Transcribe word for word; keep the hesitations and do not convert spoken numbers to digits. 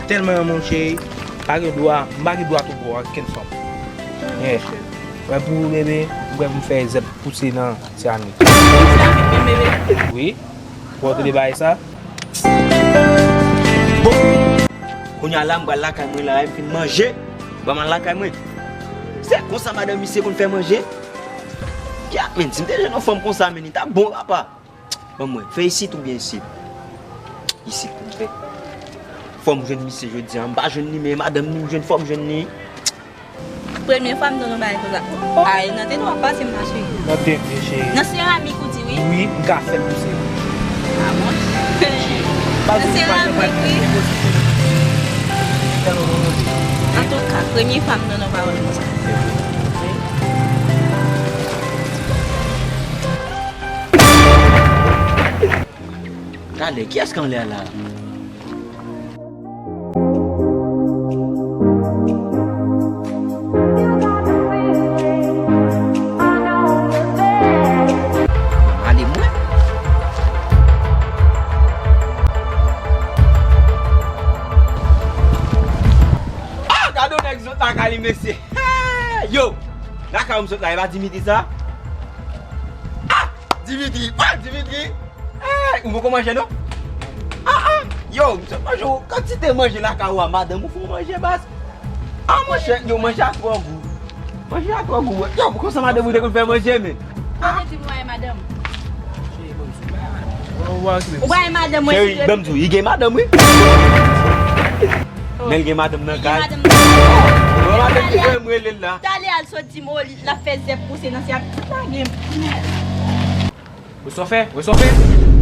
Tèlman renmen w cheri, pa gen dwa, m pa gen dwa twoupe w ak kenn fanm. Yeah. Wè pou ou bebe, m prè pou m fè zèb pouse nan seramik. Wi. Ou tande bagay sa? Bon. Kounye a la, m pral lakay mwen la, m fin manje, m pral lakay mwen. Se konsa madanm misye konn fè manje? Gad, men, si m te jwenn yon fanm konsa, men, li t ap bon, papa. Ban mwen, fè isit oubyen isit? Isit pou m fè. Fò m jwenn misye jodi a, m pa jwenn li, men madanm ni m jwenn, fò m jwenn li. Premye fwa m tande yon bagay konsa. Ay, nan tete w ap pase m la, cheri. Nan tete, cheri. Nan seramik ou di wi? Wi, m ka fè l pou se. Ah bon? Nan seramik, wi. Antouka, premye fwa m tande yon pawòl konsa. Talè, kiyès k anlè a la? Ale mwen. Ah, gade yon nèg sot lakay li, mesye. Hey, yo, lakay ou m sot la, e pa Dimitri sa? Ah, Dimitri, ah, Dimitri. Ey, ou poko manje non? Ah, ah, yo, misye manje yon kantite manje lakay ou a, madanm ou fè w manje baz. Ah, monchè, yo, manje a twò gou. Manje a twò gou. Yo, konsa madanm ou te konn fè manje, men. Mwen te di m wè madanm. Ou wè madanm mwen. Cheri, ban m di w, li gen madanm, wi. Men l gen madanm nan kay. Li gen madanm nan kay. Wè madanm ki fè m rele l la. Talè al sot di m, oh, li, l ap fè zèb pouse nan syèl. Lage m. Wè sa w fè? Wè sa w fè?